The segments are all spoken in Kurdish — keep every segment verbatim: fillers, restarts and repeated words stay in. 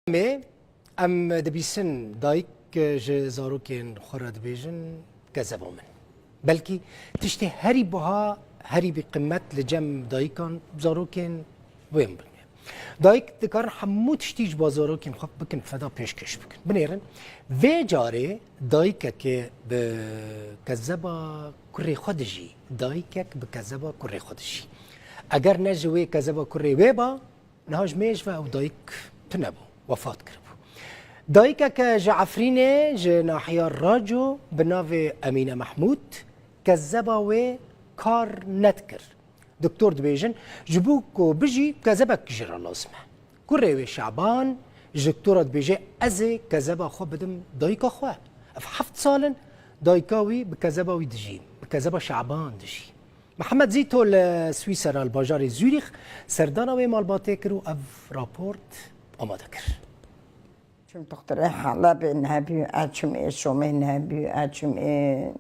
Em ê, em dibîsin dayik ji zarokên xwe re dibêjin, kezeba min. Belkî tiştê herî buha, herî bi qimet li cem dayikan, zarokên wê min bûne. Dayik dikarin hemû tiştî ji bo zarokên xwe bikin feda, pêşkêş bikin. Binêrin, vê carê dayikekê bi kezeba kurê xwe dijî, dayikek bi kezeba kurê xwe dijî. Eger ne ji wê kezeba kurê wê ba, niha ji mêj ve ew dayik tune bû, wefat kiribû. Dayikeke ji Efrînê, ji nahiya Raco, bi navê Emîne Mehmûd, kezeba wê kar nedikir. Doktor dibêjin, ji bo ku bijî, kezebek jê re lazim e. Kurê wê Şaban ji doktora dibêje, ez ê kezeba xwe bidim dayika xwe. Ev heft sal in, dayika wî bi kezeba wî dijî, bi kezeba Şaban dijî. Mihemed Zîto li Swîsera, li bajarê Zûrîx, serdana wê malbatê kir û ev raport amade kir. Çim dixtirê Helebê nebî, ez çim ê Şomê nebî, ez çim ê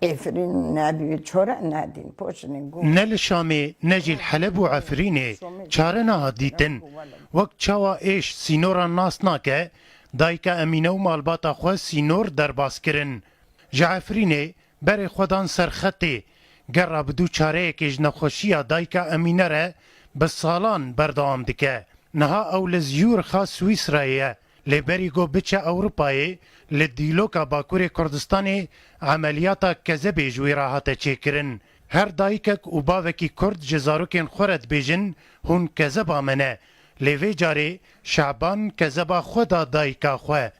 Efrîn nebî, çore nedîn, poşinê got. Ne li Şamê, ne jî li Heleb û Efrînê çare nehat dîtin. Wek çawa êş sînoran nas nake, dayika Emîne û malbata xwe sînor derbas kirin. Ji Efrînê berê xwe dan ser xetê. Gera bi dû çareyekê ji nexweşiya dayika Emîne re bi salan berdewam dike. Niha ew li Zurîxa Swîsrayê ye. Lê berî ku biçe Ewropayê, li Dîloka Bakurê Kurdistanê emeliyata kezebê ji wî re hate çêkirin. Her dayikek û bavekî Kurd ji zarokên xwe re dibêjin, hûn kezeba me ne. Lê vê carê Şaban kezeba xwe da dayika xwe.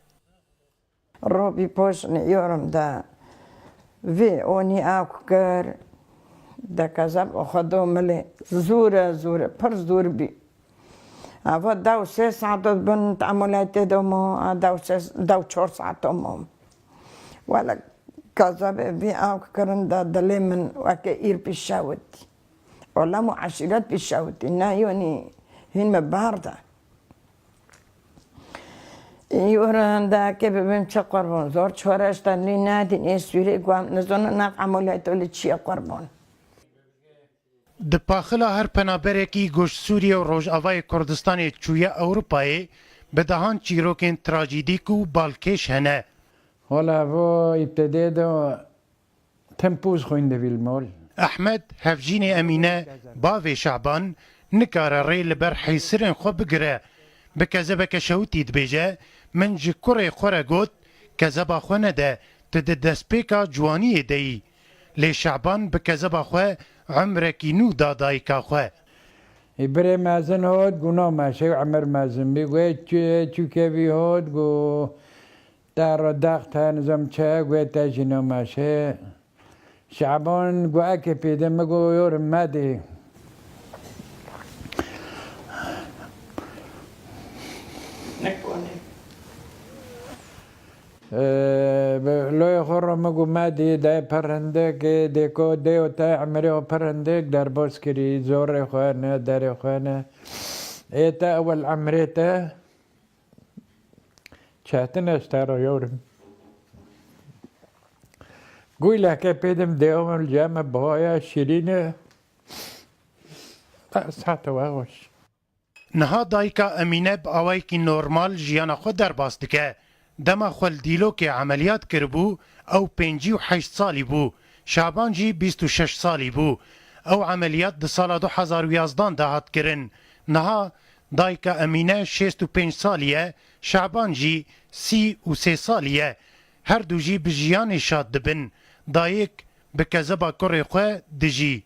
Robî poşinê yorum da vê onî ak kir, de kezeb xwe do milê. Zûre, zûre, pir zûr bî. Ava dew sê saet bin te'emulatê domo, a dew sê, dew çor saet domo. Wele kezebê vî ak kirin de dilê min weke îr pîşewitî. Olem û eşîret pîşewitî. Ne yonî hîn me bar de. Î ora hindakê bibim çi qurbon. Zor çore işte lî nedîn. Ê Sûrî guam nizono nav emeliyat li çiye qurbon. Di paxila her penaberekî ku ji Sûriye û Rojavayê Kurdistanê çûye Ewropayê, bi dehan çîrokên trajîdîk û balkêş hene. Wala vo îtedê de Tim pûz xwîn divîl mol. Ehmed, hevjînê Emîne, bavê Şaban, nikare rê li ber hêsirên xwe bigire. Bi kezebeke şewitî dibêje, min ji kurê xwe re got, kezeba xwe nede, tu di destpêka ciwaniyê de yî. Lê Şaban bi kezeba xwe umrekî nû da dayika xwe. Ê birê mezin hot, got, "No meşe, emir mezin bî." Got, "Çi, çi kevî hot?" Got, Te redax te nizam çi, got, te jî namaşe. Şaban got, "Eke pêde." Min got, "Yor medê." Nekone. Ee, bi loyê xwe re min got, "Medê, de pir hindik, dê ko, dê û te emirê xwe pir hindik derbas kirî, zorê xwe ne, derê xwe ne. Ê te ewel emirê te." Çetin e ji te re yorim. Gûyleke pê dim dêwim li cem me bihaya şirîn e. Sehte we xweş. Niha dayika Emîne bi awayekî normal jiyana xwe derbas dike. Dema xwe li Dîlokê emeliyat kiribû, ew pêncî û heşt salî bû. Şaban jî bîst û şeş salî bû. Ew emeliyat di sala du hezar û yazdan de hat kirin. Niha Dayika Emîne şêst û pênc salî ye, Şaban jî sî û sê salî ye. Her du jî bi jiyanê şad dibin. Dayik bi kezeba kurê xwe dijî.